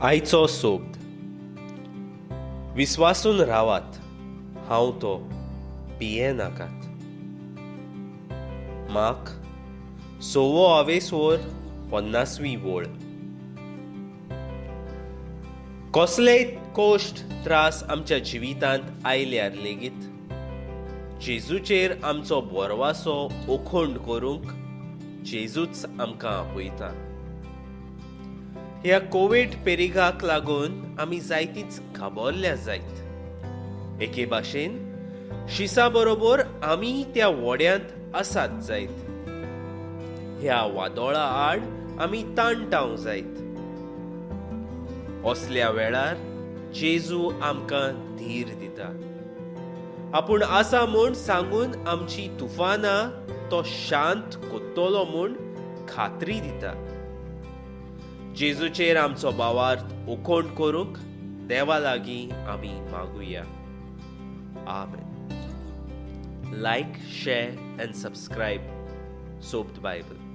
आयचो सोब्द. विस्वासून रावात, हांव तो, पिये नाकात. माक सवो आवेसवर 50वी वळ. कसलेय कोश्ट त्रास आमच्या जिवितांत आयल्यार लेगीत जेजूचेर आमचो बोरवासो ओखोंड करूंक जेजूच आमकां आपयता. ह्या कोवीड पेरिगाक लागून आमी जायतीच घाबरल्या जायत. एके भाशेन शिसा बरोबर आमी त्या व्हड्यांत आसात जायत. ह्या वादोळा आड आमी ताणटाव जायत. असल्या वेळार जेजू आमकां धीर दिता. आपूण आसा म्हूण सांगून आमची तुफानां तो शांत कोत्तलो म्हूण खात्री दिता. जेजूचेर आमचो भावार्थ उकोण करूंक देवा लागीं आमी मागुया. आमेन. Like, share and subscribe Sobd Bible.